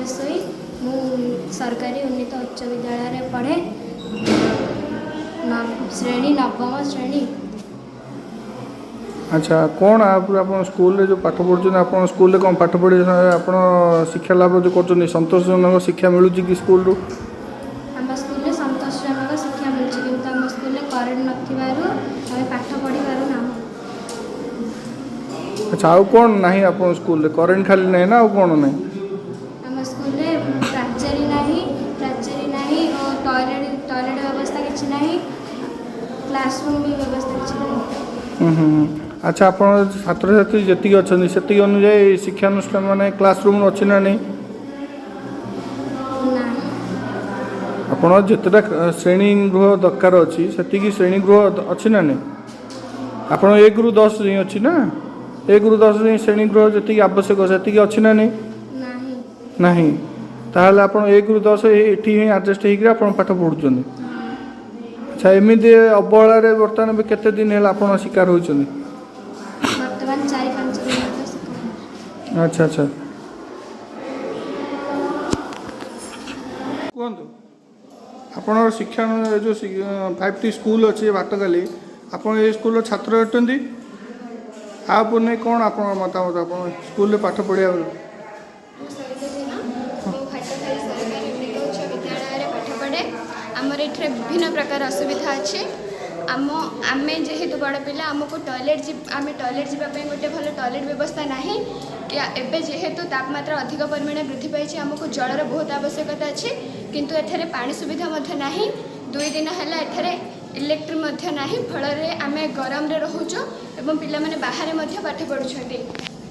ବିଷୋଇ। ମୁଁ ସରକାରୀ ଉନ୍ନୀତ ଉଚ୍ଚ ବିଦ୍ୟାଳୟରେ ପଢ଼େ, ଶ୍ରେଣୀ ନବମ ଶ୍ରେଣୀ। ଆଚ୍ଛା, କ'ଣ ଆପଣ ସ୍କୁଲରେ ଯେଉଁ ପାଠ ପଢ଼ୁଛନ୍ତି, ଆପଣ ସ୍କୁଲରେ କ'ଣ ପାଠ ପଢ଼ି ଆପଣ ଶିକ୍ଷା ଲାଭ ଯେଉଁ କରୁଛନ୍ତି, ସନ୍ତୋଷଜନକ ଶିକ୍ଷା ମିଳୁଛି କି ସ୍କୁଲରୁ? ଆମ ସ୍କୁଲରେ ସନ୍ତୋଷଜନକ ଶିକ୍ଷା ମିଳୁଛି, କିନ୍ତୁ ଆମ ସ୍କୁଲରେ କରେଣ୍ଟ ନଥିବାରୁ ଆମେ ପାଠ ପଢ଼ିପାରୁନାହୁଁ। ଆଚ୍ଛା, ଆଉ କ'ଣ ନାହିଁ ଆପଣଙ୍କ ସ୍କୁଲରେ? କରେଣ୍ଟ ଖାଲି ନାହିଁ ନା ଆଉ କ'ଣ ନାହିଁ? ଆମ ସ୍କୁଲରେ ପ୍ରାଚେରୀ ନାହିଁ, ପ୍ରାଚେରୀ ନାହିଁ ଓ ଟଏଲେଟ୍ ଟଏଲେଟ୍ ବ୍ୟବସ୍ଥା କିଛି ନାହିଁ, କ୍ଲାସରୁମ୍ ବି ବ୍ୟବସ୍ଥା କିଛି ନାହିଁ। ହୁଁ ହୁଁ ହୁଁ। ଆଚ୍ଛା, ଆପଣ ଛାତ୍ରଛାତ୍ରୀ ଯେତିକି ଅଛନ୍ତି, ସେତିକି ଅନୁଯାୟୀ ଶିକ୍ଷାନୁଷ୍ଠାନ ମାନେ କ୍ଲାସରୁମ୍ ଅଛି ନା ନାହିଁ? ନା। ଆପଣ ଯେତେଟା ଶ୍ରେଣୀ ଗୃହ ଦରକାର ଅଛି, ସେତିକି ଶ୍ରେଣୀ ଗୃହ ଅଛି ନା ନାହିଁ? ଆପଣ 1ରୁ 10 ଯାଏଁ ଅଛି ନା? 1ରୁ 10 ଯାଏଁ ଶ୍ରେଣୀ ଗୃହ ଯେତିକି ଆବଶ୍ୟକ, ସେତିକି ଅଛି ନା ନାହିଁ? ନାହିଁ। ନାହିଁ। ତାହେଲେ ଆପଣ 1ରୁ 10 ଏଠି ହିଁ ଆଡ଼ଜଷ୍ଟ ହେଇକରି ଆପଣ ପାଠ ପଢ଼ୁଛନ୍ତି। ଆଚ୍ଛା, ଏମିତି ଅବହେଳାରେ ବର୍ତ୍ତମାନ ଏବେ କେତେ ଦିନ ହେଲା ଆପଣ ଶିକାର ହେଉଛନ୍ତି? ବର୍ତ୍ତମାନ 4-5 ଦିନ ହେଲା ଶିକାର ହେଉଛି। ଆଚ୍ଛା, କୁହନ୍ତୁ, ଆପଣଙ୍କର ଶିକ୍ଷା ଯେଉଁ 5ଟି ସ୍କୁଲ ଅଛି ଭାତକାଲି, ଆପଣ ଏଇ ସ୍କୁଲର ଛାତ୍ର ଅଟନ୍ତି। ଆ ଉପରେ ନେଇ କ'ଣ ଆପଣଙ୍କ ମତାମତ, ଆପଣ ସ୍କୁଲରେ ପାଠ ପଢ଼ିବା? ମୁଁ ସରିତା ଜେନା। ମୁଁ ଭାଟଖାଲି ସରକାରୀ ଉନ୍ନୀତ ଉଚ୍ଚ ବିଦ୍ୟାଳୟରେ ପାଠ ପଢ଼େ। ଆମର ଏଠାରେ ବିଭିନ୍ନ ପ୍ରକାର ଅସୁବିଧା ଅଛି। ଆମେ ଯେହେତୁ ବଡ଼ ପିଲା, ଆମକୁ ଟଏଲେଟ୍, ଆମେ ଟଏଲେଟ୍ ଯିବା ପାଇଁ ଗୋଟେ ଭଲ ଟଏଲେଟ୍ ବ୍ୟବସ୍ଥା ନାହିଁ କି। ଏବେ ଯେହେତୁ ତାପମାତ୍ରା ଅଧିକ ପରିମାଣରେ ବୃଦ୍ଧି ପାଇଛି, ଆମକୁ ଜଳର ବହୁତ ଆବଶ୍ୟକତା ଅଛି, କିନ୍ତୁ ଏଠାରେ ପାଣି ସୁବିଧା ମଧ୍ୟ ନାହିଁ। 2 ଦିନ ହେଲା ଏଠାରେ ଇଲେକ୍ଟ୍ରିକ୍ ମଧ୍ୟ ନାହିଁ। ଫଳରେ ଆମେ ଗରମରେ ରହୁଛୁ ଏବଂ ପିଲାମାନେ ବାହାରେ ମଧ୍ୟ ପାଠ ପଢ଼ୁଛନ୍ତି।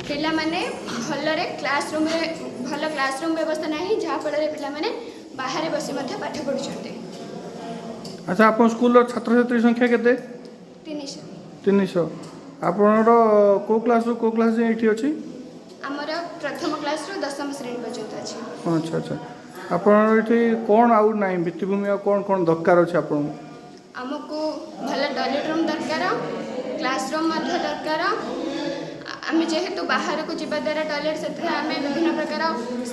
ପିଲାମାନେ ଭଲରେ କ୍ଲାସ୍ ରୁମ୍ରେ, ଭଲ କ୍ଲାସ୍ ରୁମ୍ ବ୍ୟବସ୍ଥା ନାହିଁ, ଯାହାଫଳରେ ପିଲାମାନେ ବାହାରେ ବସି ମଧ୍ୟ ପାଠ ପଢ଼ୁଛନ୍ତି। ଆଚ୍ଛା, ଆପଣ ସ୍କୁଲର ଛାତ୍ରଛାତ୍ରୀ ସଂଖ୍ୟା କେତେ? 300। 300। ଆପଣଙ୍କର କେଉଁ କ୍ଲାସ୍ରୁ କେଉଁ କ୍ଲାସ୍ ଯାଏଁ ଏଇଠି ଅଛି? ଆମର ପ୍ରଥମ କ୍ଲାସ୍ରୁ ଦଶମ ଶ୍ରେଣୀ ପର୍ଯ୍ୟନ୍ତ ଅଛି। ଆଚ୍ଛା, ଆପଣଙ୍କର ଏଠି କ'ଣ ଆଉ ନାହିଁ ଭିତ୍ତିଭୂମି, ଆଉ କ'ଣ କ'ଣ ଦରକାର ଅଛି ଆପଣଙ୍କୁ? ଆମକୁ ଭଲ ଟଏଲେଟ୍ ରୁମ୍ ଦରକାର, କ୍ଲାସ୍ ରୁମ୍ ମଧ୍ୟ ଦରକାର। ଆମେ ଯେହେତୁ ବାହାରକୁ ଯିବା ଦ୍ୱାରା ଟଏଲେଟ୍, ସେଥିରେ ଆମେ ବିଭିନ୍ନ ପ୍ରକାର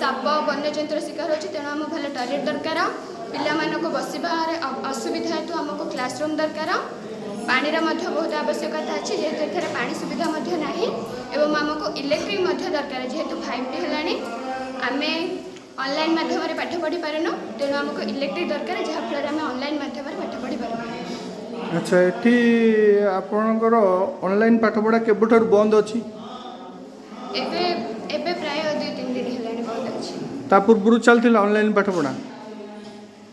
ସାପ, ବନ୍ୟଜନ୍ତୁର ଶିକାର ହେଉଛୁ। ତେଣୁ ଆମକୁ ଭଲ ଟଏଲେଟ୍ ଦରକାର। ପିଲାମାନଙ୍କୁ ବସିବାରେ ଅସୁବିଧା ହେତୁ ଆମକୁ କ୍ଲାସ୍ ରୁମ୍ ଦରକାର। ପାଣିର ମଧ୍ୟ ବହୁତ ଆବଶ୍ୟକତା ଅଛି, ଯେହେତୁ ଏଠାରେ ପାଣି ସୁବିଧା ମଧ୍ୟ ନାହିଁ ଏବଂ ଆମକୁ ଇଲେକ୍ଟ୍ରିକ୍ ମଧ୍ୟ ଦରକାର। ଯେହେତୁ 5ଟି ହେଲାଣି, ଆମେ ଅନଲାଇନ୍ ମାଧ୍ୟମରେ ପାଠ ପଢ଼ି ପାରୁନୁ। ତେଣୁ ଆମକୁ ଇଲେକ୍ଟ୍ରିକ୍ ଦରକାର, ଯାହାଫଳରେ ଆମେ ଅନଲାଇନ୍ ମାଧ୍ୟମରେ ପାଠ ପଢ଼ିପାରୁ। ଆଚ୍ଛା, ଏଠି ଆପଣଙ୍କର ଅନଲାଇନ୍ ପାଠପଢ଼ା କେବେଠାରୁ ବନ୍ଦ ଅଛି? ଏବେ ଏବେ ପ୍ରାୟ 2-3 ଦିନ ହେଲାଣି ବନ୍ଦ ଅଛି। ତା ପୂର୍ବରୁ ଚାଲିଥିଲା ଅନଲାଇନ୍ ପାଠପଢ଼ା?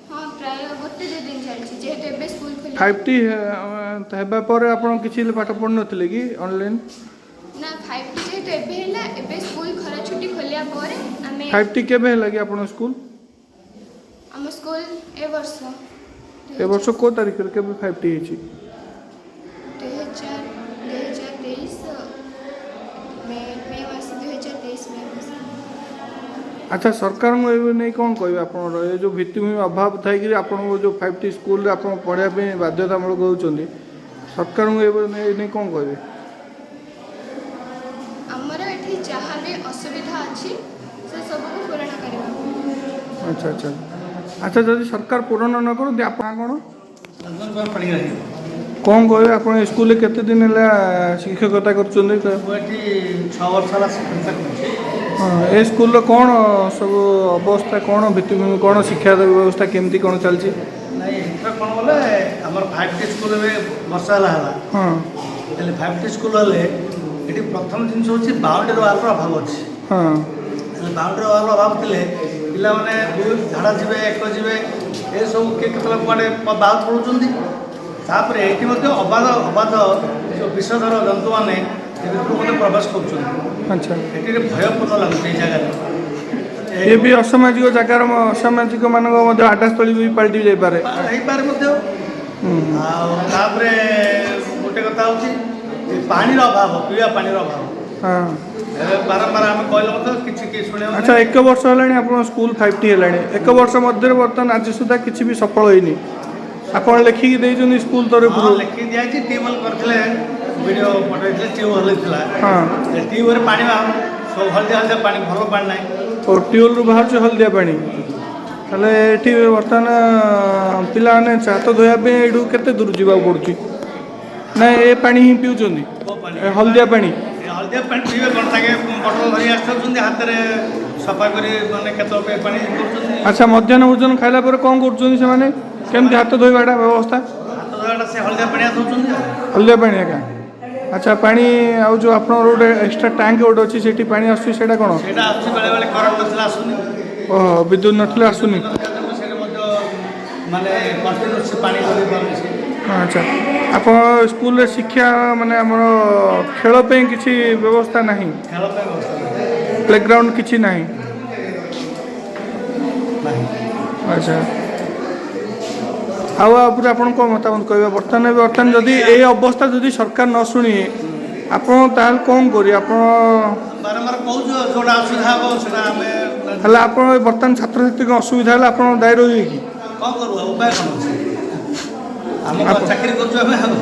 ହଁ, ପ୍ରାୟ 1-2 ଦିନ ଚାଲିଛି, ଯେହେତୁ ଏବେ ସ୍କୁଲ ଖୋଲି 5ଟି ହେବା ପରେ ଆପଣ କିଛି ହେଲେ ପାଠ ପଢ଼ୁନଥିଲେ କି ଅନଲାଇନ୍? ନା, 5ଟି ଯେହେତୁ ଏବେ ହେଲା, ଏବେ ସ୍କୁଲ ଖରା ଛୁଟି ଖୋଲିବା ପରେ ଆମେ 5ଟି କେବେ ହେଲା କି ଆପଣଙ୍କ ସ୍କୁଲ? ଆମ ସ୍କୁଲ ଏ ବର୍ଷ। ଏ ବର୍ଷ କେଉଁ ତାରିଖରେ, କେବେ 5ଟି ହେଇଛି? 2023 ମେ, ମେ ମାସ, 2023 ମେ ମାସ। ଆଚ୍ଛା, ସରକାରଙ୍କୁ ଏବେ ନେଇ କ'ଣ କହିବେ? ଆପଣଙ୍କର ଏ ଯେଉଁ ଭିତ୍ତିଭୂମି ଅଭାବ ଥାଇକିରି ଆପଣଙ୍କ ଯେଉଁ 5ଟି ସ୍କୁଲରେ ଆପଣ ପଢ଼ିବା ପାଇଁ ବାଧ୍ୟତାମୂଳକ ହେଉଛନ୍ତି, ସରକାରଙ୍କୁ ଏବେ ନେଇ କ'ଣ କହିବେ? ଆମର ଏଠି ଯାହା ବି ଅସୁବିଧା ଅଛି, ସେ ସବୁକୁ ପୂରଣ କରିବାକୁ। ଆଚ୍ଛା, ଯଦି ସରକାର ପୂରଣ ନ କରନ୍ତି, ଆପଣ କ'ଣ ଚନ୍ଦନ କୁମାର ପାଣିଗ୍ରାହୀ। କ'ଣ କହିବେ? ଆପଣ ଏ ସ୍କୁଲରେ କେତେ ଦିନ ହେଲା ଶିକ୍ଷକତା କରୁଛନ୍ତି? ମୁଁ ଏଠି 6 ବର୍ଷ ହେଲା ଶିକ୍ଷକତା କରୁଛି। ହଁ, ଏ ସ୍କୁଲର କ'ଣ ସବୁ ଅବସ୍ଥା, କ'ଣ ଭିତ୍ତିଭୂମି, କ'ଣ ଶିକ୍ଷା ବ୍ୟବସ୍ଥା କେମିତି କ'ଣ ଚାଲିଛି? ନାଇଁ, ଏଥର କ'ଣ ବୋଲେ ଆମର 5ଟି ସ୍କୁଲ ଏବେ ବର୍ଷା ହେଲା ହେଲା। ହେଲେ 5ଟି ସ୍କୁଲ ହେଲେ ଏଠି ପ୍ରଥମ ଜିନିଷ ହେଉଛି ବାଉଣ୍ଡରୀ ୱାଲ୍ର ଅଭାବ ଅଛି। ହେଲେ ବାଉଣ୍ଡରୀ ୱାଲ୍ର ଅଭାବ ଥିଲେ ପିଲାମାନେ ଦୁଇ ଝାଡ଼ା ଯିବେ, ଏକ ଯିବେ, ଏସବୁ କିଏ କେତେବେଳେ କୁଆଡ଼େ ବାହାରକୁ ପଳାଉଛନ୍ତି। ତାପରେ ଏଠି ମଧ୍ୟ ଅବାଧ ଅବାଧ ଯେଉଁ ବିଷଧର ଜନ୍ତୁମାନେ ଏ ଭିତରକୁ ମଧ୍ୟ ପ୍ରବେଶ କରୁଛନ୍ତି। ଏଠିରେ ଭୟପୂର୍ଣ୍ଣ ଲାଗୁଛି ଏଇ ଜାଗାରେ। ଏ ବି ଅସାମାଜିକ ଜାଗାର, ଅସାମାଜିକ ମାନଙ୍କ ମଧ୍ୟ ଆଡ୍ଡାସ୍ଥଳୀ ବି ପାଲଟି ଯାଇପାରେ। ହେଇପାରେ ମଧ୍ୟ। ଆଉ ତାପରେ ଗୋଟେ କଥା ହେଉଛି ଯେ ପାଣିର ଅଭାବ, ପିଇବା ପାଣିର ଅଭାବ। ଏବେ ବାରମ୍ବାର ଆମେ କହିଲେ ମଧ୍ୟ କିଛି କିଏ ଶୁଣିବ। ଆଚ୍ଛା, ଏକ ବର୍ଷ ହେଲାଣି ଆପଣଙ୍କ ସ୍କୁଲ 5ଟି ହେଲାଣି। ଏକ ବର୍ଷ ମଧ୍ୟରେ ବର୍ତ୍ତମାନ ଆଜି ସୁଦ୍ଧା କିଛି ବି ସଫଳ ହେଇନି। ଆପଣ ଲେଖିକି ଦେଇଛନ୍ତି ସ୍କୁଲ ତରଫରୁ? ଲେଖିକି ଦିଆହେଇଛି। ଟ୍ୟୁବୱେଲ୍ କରିଥିଲେ, ଭିଡ଼ିଓ ପଠାଇଥିଲେ, ଟ୍ୟୁବୱେଲ୍ ହେଇଥିଲା। ଟ୍ୟୁବୱେଲ୍ ପାଣି ବାହାରୁନି, ସବୁ ହଳଦିଆ ହଳଦିଆ ପାଣି, ଭଲ ପାଣି ନାହିଁ। ଓ ଟ୍ୟୁବୱେଲ୍ରୁ ବାହାରୁଛି ହଳଦିଆ ପାଣି। ତାହେଲେ ଏଠି ବର୍ତ୍ତମାନ ପିଲାମାନେ ହାତ ଧୋଇବା ପାଇଁ ଏଇଠୁ କେତେ ଦୂର ଯିବାକୁ ପଡ଼ୁଛି? ନା ଏ ପାଣି ହିଁ ପିଉଛନ୍ତି? ଏ ହଳଦିଆ ପାଣି? ଏ ହଳଦିଆ ପାଣି ପିଇବେ କ'ଣ? ତାଙ୍କେ ବଟଲ ଧରି ଆସିଥାଉଛନ୍ତି, ହାତରେ ସଫା କରି ମାନେ କେତେବେଳେ ପାଣି କରୁଛନ୍ତି। ଆଚ୍ଛା, ମଧ୍ୟାହ୍ନ ଭୋଜନ ଖାଇଲା ପରେ କ'ଣ କରୁଛନ୍ତି ସେମାନେ? କେମିତି ହାତ ଧୋଇବାଟା ବ୍ୟବସ୍ଥା? ହାତ ଧୋଇବାଟା ସେ ହଳଦିଆ ପାଣି ଧୋଉଛନ୍ତି ଆଉ। ହଳଦିଆ ପାଣି ଆଜ୍ଞା। ଆଚ୍ଛା, ପାଣି ଆଉ ଯେଉଁ ଆପଣଙ୍କର ଗୋଟେ ଏକ୍ସଟ୍ରା ଟ୍ୟାଙ୍କ ଗୋଟେ ଅଛି, ସେଠି ପାଣି ଆସୁଛି, ସେଇଟା କ'ଣ? ସେଇଟା ଆସୁଛି, ବେଳେବେଳେ କରେଣ୍ଟ ନଥିଲେ ଆସୁନି। ଓହୋ, ବିଦ୍ୟୁତ ନଥିଲେ ଆସୁନି। ସେଇଟା ମଧ୍ୟ ମାନେ କଣ୍ଟିନ୍ୟୁସ୍ ପାଣି ଯୋଗାଇ ପାରୁନି ସେ। ଆଚ୍ଛା, ଆପଣ ସ୍କୁଲରେ ଶିକ୍ଷା ମାନେ ଆମର ଖେଳ ପାଇଁ କିଛି ବ୍ୟବସ୍ଥା ନାହିଁ? ଖେଳ ପାଇଁ ବ୍ୟବସ୍ଥା ନାହିଁ। ପ୍ଲେଗ୍ରାଉଣ୍ଡ କିଛି ନାହିଁ? ନାହିଁ। ଆଚ୍ଛା, ଆଉ ଆ ଉପରେ ଆପଣ କ'ଣ ମତାମତ କହିବେ? ବର୍ତ୍ତମାନ ଯଦି ଏଇ ଅବସ୍ଥା ଯଦି ସରକାର ନ ଶୁଣିବେ, ଆପଣ ତାହେଲେ କ'ଣ କରିବେ ଆପଣ? ବାରମ୍ବାର କହୁଛୁ, ଯେଉଁଟା ଅସୁବିଧା ହେବ ସେଇଟା ଆମେ ହେଲେ ଆପଣ ବର୍ତ୍ତମାନ ଛାତ୍ରଛାତ୍ରୀଙ୍କ ଅସୁବିଧା ହେଲେ ଆପଣ ଦାୟୀ ରହିବେ କି? କ'ଣ କରିବୁ ଆଉ, ଉପାୟ କ'ଣ ଅଛି? ଆମେ ଚାକିରି କରୁଛୁ ଆମେ ଆଉ।